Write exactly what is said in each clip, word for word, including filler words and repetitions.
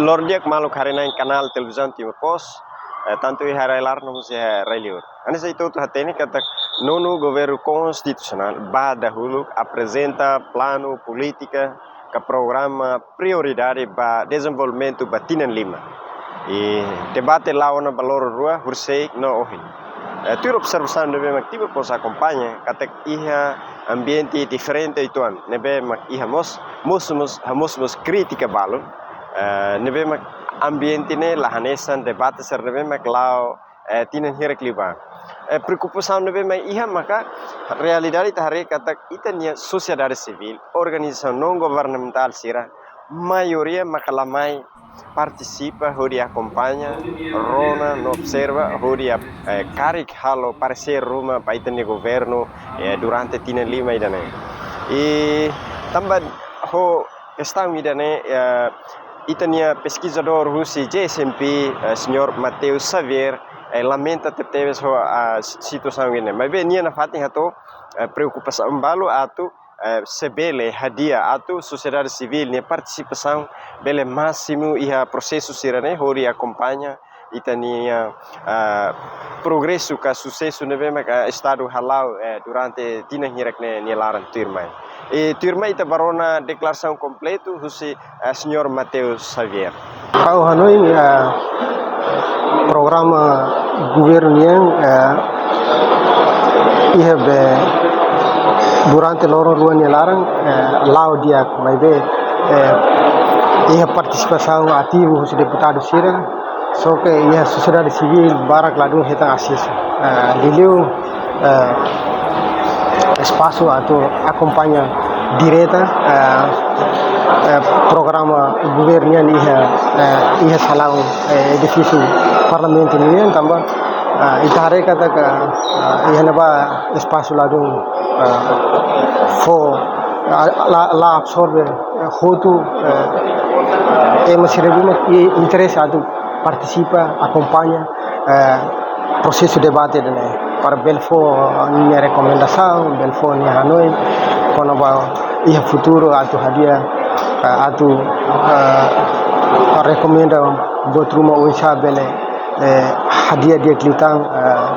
Loron di'ak maluk haree-na'in kanál televizaun Timor Post, eh, tantu iha rai-laran no mós iha rai-liur. Hanesan ita hotu hatene katak nonu governu konstitusionál ba dahuluk aprezenta planu, polítika ka programa prioridade ba dezenvolvimentu ba tinan lima. I debate la'o ona ba loron rua, horiseik no ohin. Eh, tuir observasaun ne'ebé mak Timor Post akompaña, katak iha ambiente diferente uitoan, ne'ebé mak iha mós, mós, mós, mós, mós krítika balu. Eh, ne'ebé mak ambiente ne'e la hanesan debate sira ne'ebé mak la'o, eh, tinan hirak liubá. Eh, preokupasaun ne'ebé mak iha maka realidade ita haree katak ita-nia sosiedade sivíl, organizasaun non-governamentál sira, maioria maka la mai partisipa hodi akompaña, rona no observa hodi ap-, eh, karik halo paresér ruma ba ita-nia governu, eh, durante tinan lima ida-ne'e. I tanba ho kestaun ida-ne'e, eh, ita-nia peskizadór husi J S M P, eh, señór Mateus Xavier, eh, lamenta tebetebes ho, ah, situasaun ida-ne'e. Maibé nia nafatin hato'o, eh, preokupasaun balu atu, eh, se bele hadi'a atu sosiedade sivíl nia partisipasaun bele másimu iha prosesu sira-ne'e hodi akompaña ita-nia, ah, progresu ka susesu ne'ebé mak, ah, Estadu hala'o, eh, durante tinan hirak ne'e nia laran tuirmai. I tuirmai ita bá rona deklarasaun kompletu husi, eh, señór Mateus Xavier. Ha'u hanoin, eh, programa governu nian, eh, iha be durante loron rua nia laran, eh, la'o di'ak, maibé, eh, iha partisipasaun ativu husi deputadu sira, só ke iha sosiedade sivíl barak ladún hetan asesu. Eh, liuliu, eh, espasu atu akompaña direta, eh, eh, programa governu nian iha, eh, iha salaun, eh, edifísiu Parlamentu nian tanba, eh, ita haree katak, eh, iha ne'ebá espasu ladún, eh, fó, eh, la, la absorve, eh, hotu, eh, ema sira ne'ebé mak iha interese atu partisipa, akompaña, eh, prosesu debate ida-ne'e. Para bele fó nia rekomendasaun, bele fó nia hanoin, kona-ba iha futuru atu hadi'a, eh, atu, eh, rekomenda buat ruma oinsá bele, eh, hadi'a di'ak liután, eh,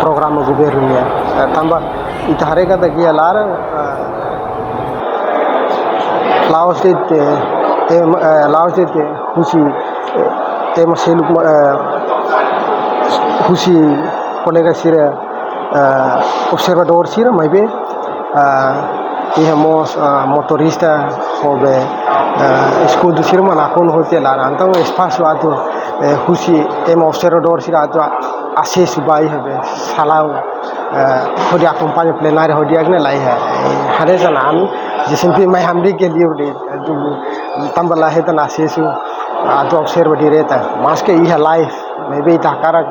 programa governu nian. Eh, tanba ita haree katak iha laran, eh, la'ós de'it, eh, em, eh, la'ós de'it, eh, husi, eh, ema seluk, eh, husi kolega sira, eh, observadór sira, maibé, eh, iha mós, eh, motorista, ho be, eh, eskudu sira mak nakonu hotu iha laran. Entaun espasu atu, eh, husi ema observadór sira atu a-, asesu ba iha be salaun, eh, hodi akompaña plenária ho di'ak ne'e laiha. Eh, hanesan ami, J S M P mai hamriik iha liur de'it, atu tanba la hetan asesu atu observa direta. Maske iha live, maibé ita hakarak,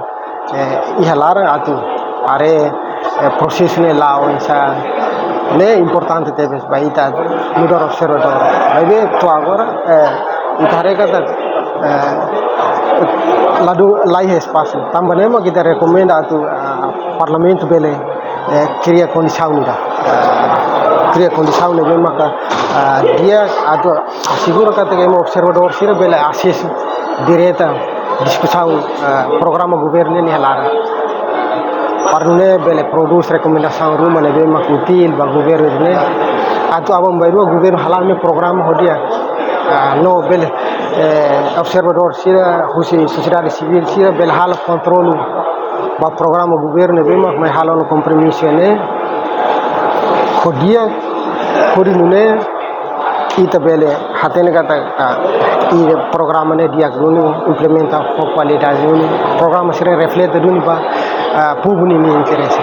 eh, iha laran atu haree, eh, prosesu ne'e la'o oinsá, ne'e importante tebes ba ita nu'udar observadór. Maibé to'o agora, eh, ita haree katak, eh, ladún laiha espasu. Tanba ne'e mak ita rekomenda atu, ah, Parlamentu bele, eh, kria kondisaun ida. Eh, kria kondisaun ne'ebé maka, ah, di'ak atu asegura katak ema observadór sira bele asesu direta diskusaun, eh, programa governu nian iha laran. Para nune'e bele prodús rekomendasaun ruma ne'ebé mak útil ba governu ne'e. Atu aban-bainrua governu hala'o nia programa ho di'ak. Ah, no bele, eh, observadór sira, husi sosiedade sivíl sira, bele halo kontrolu ba programa governu ne'ebé mak mai halo ona kompromisu ne'e ho di'ak, hodi nune'e ita bele hatene katak, ah, iha programa ne'e di'ak duni, implementa ho kualidade duni, programa sira reflete duni ba, ah, povu nia interese.